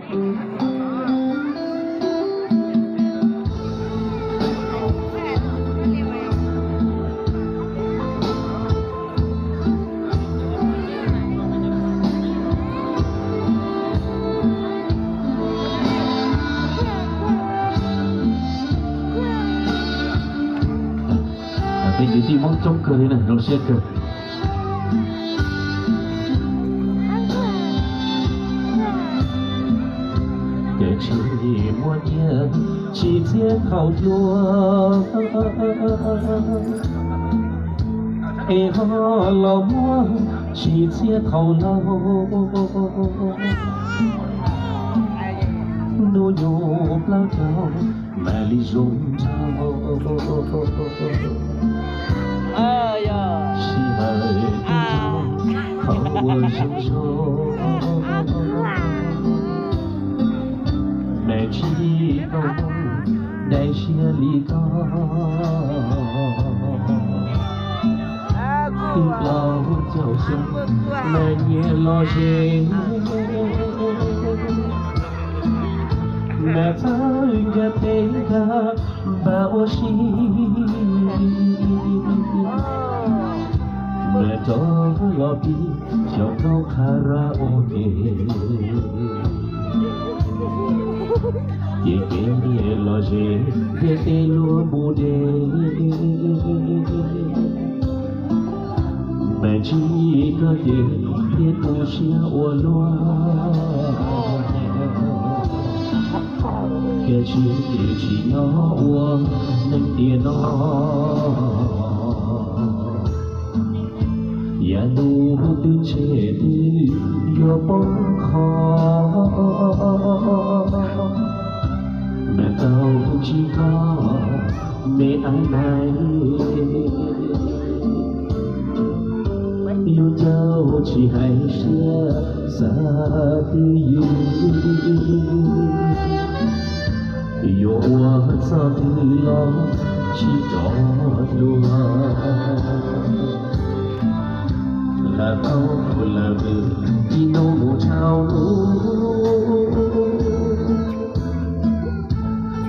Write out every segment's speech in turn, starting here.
Peb kwv tij Hmoob coob kawg li na, zoo siab kawg. Ces tsis muaj nyiaj tsis txiaj thaum hluas, es ho los muaj tsis txiaj thaum laus. Hnub nyoog plaub caug mam li zoo nraug, sij hawm tub qhov uas zoo zoo, mas tsis tau daim siab li koj. Twb plaub caug xyoo mas nyias los ze, mas txawj nkag teb nkag npag ua si, mas rov los pib xyaum nkaus qha ra ua ke. Ces kev nyiam los ze, ntiaj teb luag mus deb, mas tsis koj ces thiaj tu siab ua luaj. Kev tsis tsim nyog ua neeg tiam no, yav ntuj twb tseg twb yuav poob qho. Mas tau tsis koj me ab nais, lub caug tsis hais siab xav twj ywm, yuav ua txoj twg los tsis rov dua. Lam tau lawm ib hnub mus dhau lub,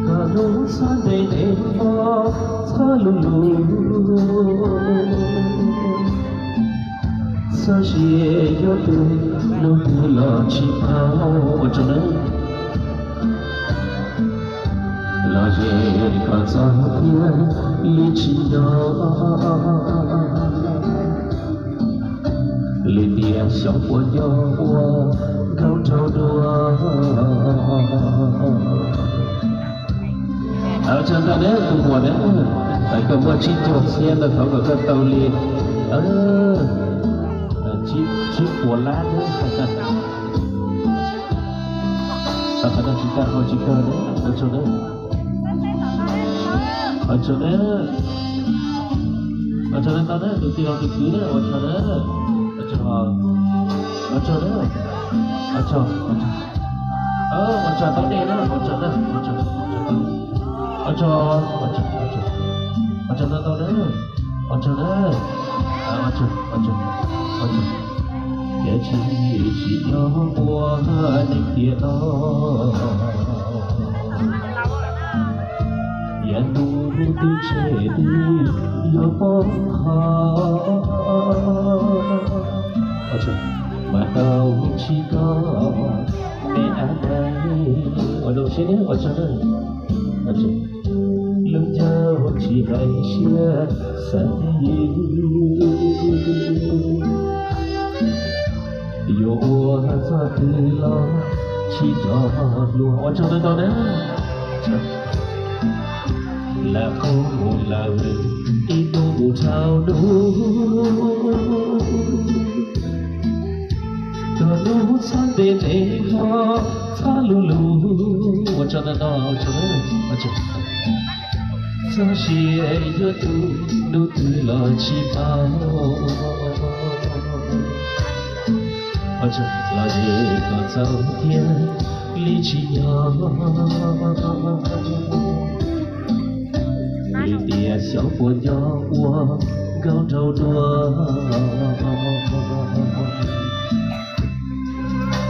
koj hnub txhob ntev ntev hmo txhob lug lug. Txhob sia yuav tus hnub twg los tsis paub. Ua tsaug nawb. Los ze kom txog thiab li tsis nco, li tias xyov puas nco ua nkauj nraug dua. Ua tsaug ntau nawb tus muam nawb, kom muaj tsib caug txhiab ntau thov kom koj tau li tsib puas lab nawb. Tau qhov no tsis tau, tsis kawg nawb. Ua tsaug nawb. Ua tsaug nawb. Ua tsaug nawb, tau nawb, tus tij laug tus kwv nawb, ua tsaug nawb. Ua tsaug, ua tsaug nawb. Ua tsaug, ua tsaug. Ua tsaug tau dej nawb, ua tsaug nawb, ua tsaug, ua tsaug, ua tsaug, ua tsaug, ua tsaug nawb, tau nawb. Ua tsaug nawb. Ua tsaug, ua tsaug, ua tsaug. Kev tsis tsim nyog ua neeg tiam no, yav ntuj twb tseg twb yuav poob qho. Mas tau tsis koj me ab nais, ua zoo siab nawb, ua tsaug nawb. Lub caug tsis hais siab xav twj ywm, yuav ua txoj twg los tsis rov luag. Ua tsaug ntau ntau nawb. Lam qhuab mus lawm ib hnub mus dhau lub, koj hnub txhob ntev ntev hmo txhob lug lug. Ua tsaug ntau ntau, ua tsaug nawb, ua tsaug. Txhob sia yuav tus hnub twg los tsis paub. Ua tsaug, los ze kom txaus thiab li tsis nco, li tias xyov puas nco ua nkauj nraug dua.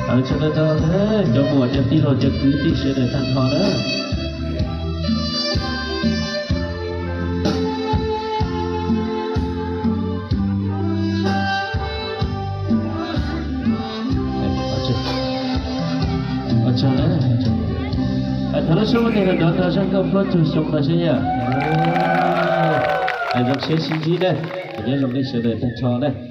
Sawv daws tau, cov muam cov tij laug cov kwv tij sawv daws tag nrho na. Thov lub suab muab tes los nrov nrog zaj nkauj plaub caug xyoo no saib yom. Zoo siab sib ntsib na, nyob zoo nej sawv daws tag nrho na.